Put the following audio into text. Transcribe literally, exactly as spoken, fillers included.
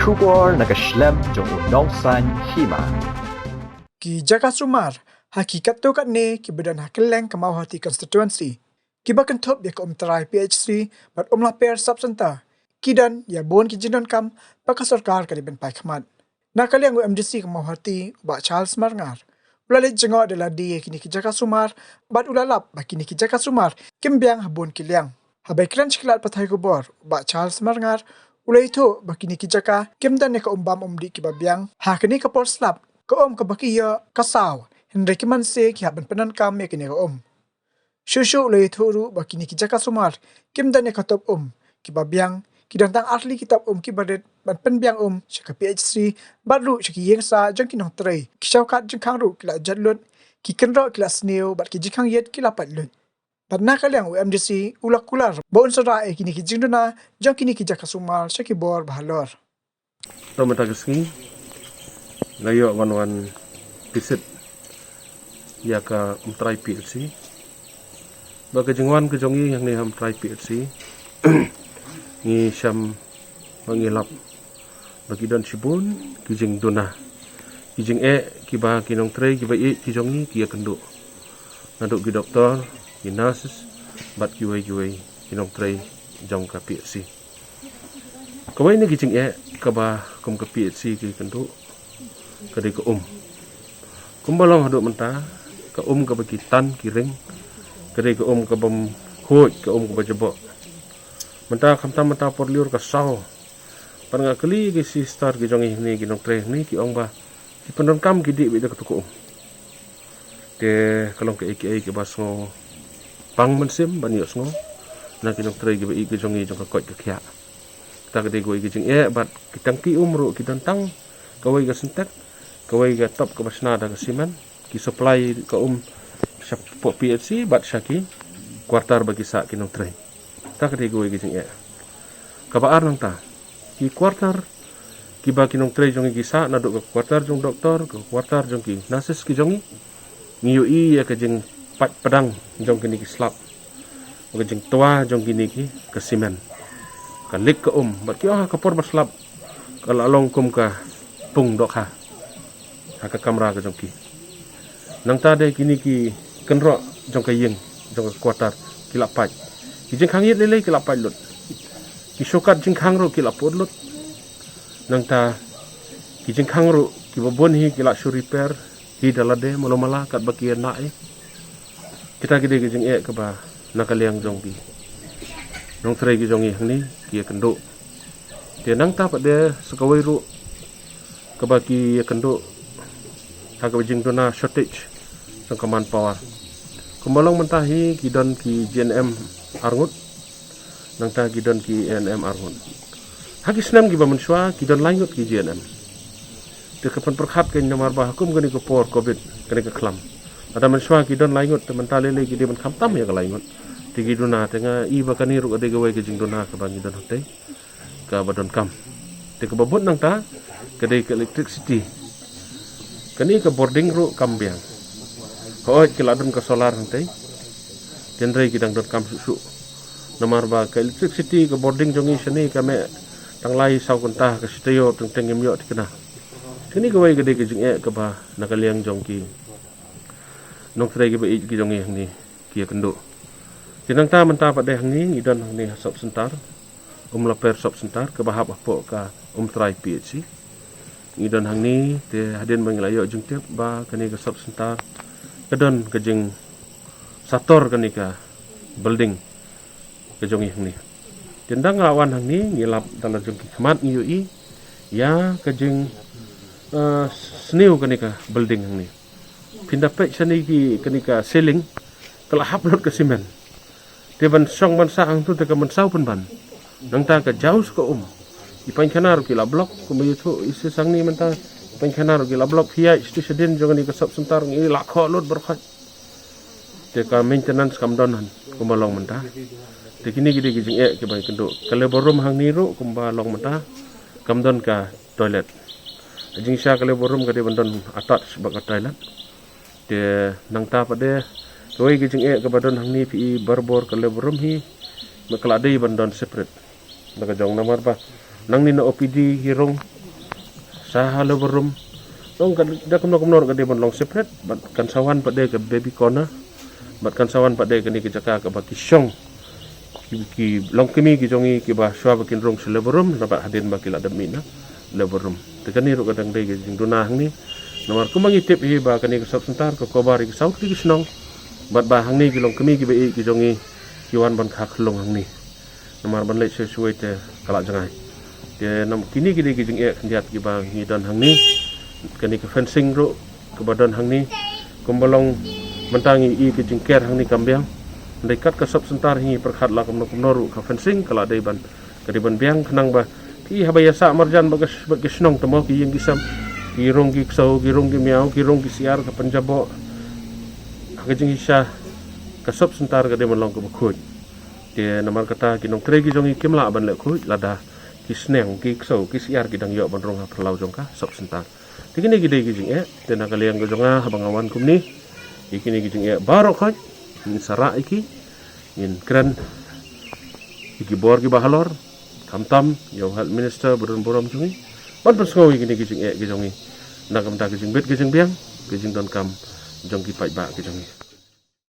Khubor na ka shlem jong u nongsan hima. Ki jaka sumar ha ki katto katne kiba don ha kylleng ka Mawhati constituency, kiba kynthup ïa ka Umtrai P H C bad Umlaper Sub Centre, ki don ïa bun ki jingdonkam ba ka sorkar ka dei ban paikhmat. Na ka liang u M D C ka Mawhati, u Bah Charles Marngar, u la leit jngoh da lade ïa kine ki jaka sumar, bad u la lap ba kine ki jaka sumar kim biang ha bun ki liang. Haba ïakren sha ki lad pathai khubor, u Bah Charles Marngar u la ïathuh ba kine ki jaka kim don ïa ka um bam um dih kiba biang ha kane ka por slap. Ka um kaba ki ïoh ka saw, hynrei ki manse ki hap ban pyndonkam ïa kane ka um. Shuh shuh u la ïathuh ruh ba kine ki jaka sumar kim don ïa ka top um kiba biang, ki don tang artylli ki top um kiba rit ban pynbiang um sha ka P H C bad ruh sha ki ïing sah jong ki nongtrei. Ki shawkat jingkhang ruh ki la jot lut, ki kynroh ki la sniew bad ki jingkhang ïit ki la pait lut. Bad na ka liang u M D C u la kular ba un sa rah ïa kine ki jingduna jong kine ki jaka sumar sha ki bor ba halor. Te mynta ka sngi nga ïoh wan wan visit ïa ka Umtrai P H C. Ba ka jingwan ka jong ngi hangne ha Umtrai P H C, ngi shem ba ngi lap ba ki don shibun ki jingduna, ki jingeh kiba ki nongtrei kiba ïeit ki jong ngi ki ïakynduh, naduh ki doktor, ki nurses bad kiwei kiwei ki nongtrei jong ka P H C. Kawei na ki jingeh kaba kum ka P H C ki kynduh ka dei ka um. Kumba long haduh mynta, ka um kaba ki tan ki ring ka dei ka um kabym khuid, ka um kaba jaboh. Mynta khamtam mynta por lyiur ka saw. Pat nga kylli ki sister ki jong ngi hangne, ki nongtrei hangne, ki ong ba ki pyndonkam ki dih beit da katu ka um. Te ka long kaei kaei kaba sngewpang mynsiem ban ïohsngew na ki nongtrei kiba ïeit ki jong ngi jong ka koit ka khiah. Kata ka dei kawei ka jingeh bad ki tangki um ruh ki don tang kawei ka syntek, kawei ka top kaba shna da ka simen, ki supply ka um sha poh P H C bad sha ki quarter ba ki sah ki nongtrei. Kata ka dei kawei ka jingeh. Kaba ar nangta, ki quarter kiba ki nongtrei jong ngi ki sah, naduh ka quarter jong doktor, ka quarter jong ki nurses ki jong ngi, ngi ïohi ïa ka jingpait pdang jong kine ki slap, ka jingtwa jong kine ki, ka simen. Ka lik ka um, bad ki ong ha ka por ba slap ka la long kum ka pung dohkha ha ka kamra ka jong ki. Nangta de kine ki kynroh jong ka ïing, jong ka quarter, ki la pait. Ki jingkhang ïit lei lei ki la pait lut. Ki shawkat jingkhang ruh ki la put lut. Nangta ki jingkhang ruh kiba bun hi ki la shu repair hi da lade malu mala katba ki ïa nah hi. Kita ki dei ki jingeh kaba na ka liang jong ki nongtrei ki jong ngi hangne ki ïakynduh. Te nangta pat de sa kawei ruh kaba ki ïakynduh ha kaba jingduna shortage jong ka manpower. Kumba long mynta hi ki don ki G N M arngut, nangta ki don ki A N M arngut. Ha ki snem kiba mynshuwa ki don lai ngut ki G N M. Te ka pynpyrkhat ka namar ba ha kum kane ka por covid, kane ka khlam, lada mynshuwa ki don lai ngut, te mynta lei lei ki dei ban kham tam ïa ka lai ngut. Te ki duna, te nga i ba kane ruh ka dei kawei ka jingduna kaba ngi don hangtei kaba donkam. Te kaba bud nangta ka dei ka electricity. Kane ka bording ruh kam biang. Hooid ki la don ka solar hangtei, hynrei ki dang donkam shuh shuh. Namar ba ka electricity, ka bording jong ngi shane ka mih tang lai saw kynta, ka shi taïew teng teng ngim ïoh thikna. Kane kawei ka dei ka jingeh kaba na ka liang jong ki nongtrei kiba ïeit ki jong ngi hangne ki ïakynduh. Te nangta mynta pat de hangne ngi don hangne ha sub center, Umlaper Sub Center, kaba hap hapoh ka Umtrai P H C. Ngi don hangne, te hadien ba ngi la ïoh jingtip ba kane ka sub center ka don ka jingsator kane ka building ka jong ngi hangne. Te ynda nga la wan hangne, ngi lap da la jong ki khmat, ngi ïohi ïa ka jing, eh, sniew kane ka building hangne. Phin da peit shane ki, kane ka ceiling ka la hap lut ka simen. Te ban shong ban sah hangtu te ka mynsaw pynban. Nangta ka jaw sha ka um. Ki painkhana ruh ki la block, kumba ïathuh i Sir Sangni mynta. Painkhana ruh ki la block, phi ïaid sha shadien jong kane ka sub center, ngi la khoh lut baroh khoit. Te ka maintenance kam don han kumba long mynta. Te kine ki dei ki jingeh kiba ngi kynduh. Ka labor room hangne ruh kumba long mynta kam don ka toilet. Ka jingshisha ka labor room ka dei ban don attached bad ka toilet. Te nangta pat de kawei ka jingeh kaba don hangne, phi i barabor ka labor room hi, ma ka la dei ban don separate da ka jong, namar ba nangne na O P D ki rung, Da ha labour room, long ka da kumno kumno ka dei ban long separate, bad kan sa wan pat de ka baby corner, bad kan sa wan pat de kane ka jaka kaba ki shong, ki, ki longkmie ki jong ngi kiba shwa ba kin rung sha labour room, naba hadien ba ki la dep mih na labour room. Te kane ruh ka dang dei ka jingduna hangne. Namar kumba ngi tip hi ba kane ka sub center ka cover ïa ki saw tylli ki shnong, bad ba hangne ki longkmie kiba ïeit ki jong ngi ki wan ban kha khyllung hangne. Namar ban leit sha shuwei te ka la jngai. Te nam kine ki dei ki jingeh khyndiat kiba ngi don hangne. Kane ka fencing ruh kaba don hangne, kumba long mynta ngi ïohi ka jingker hangne kam biang. Hynrei kat ka sub center hi ngi pyrkhat la kumno kumno ruh ka fencing ka la dei ban, ka dei ban biang khnang ba ki haba ïa sah marjan bad ka sh-, bad ka shnong te mo ki ïing ki sem, ki rung ki ksew, ki rung ki miaw, ki rung ki syiar ka pynjaboh. Ha ka jingshisha ka sub center ka dei ban long kaba khuid. Te namar kata ki nongtrei ki jong ngi kim lah ban leh khuid lada ki sneng, ki ksew, ki syiar ki dang ïoh ban rung ha phyllaw jong ka sub center. Te kine ki dei ki jingeh, te na ka liang ka jong nga haba nga wan kumne, ïa kine ki jingeh baroh khoit ngin sa rah ïa ki, ngin kren ïa ki bor kiba halor, khamtam ïa u health minister ba don burom jong ngi ban pynsngew ïa kine ki jingeh ki jong ngi na ka bynta ka jingbit ka jingbiang, ka jingdonkam jong ki paidbah ki jong ngi.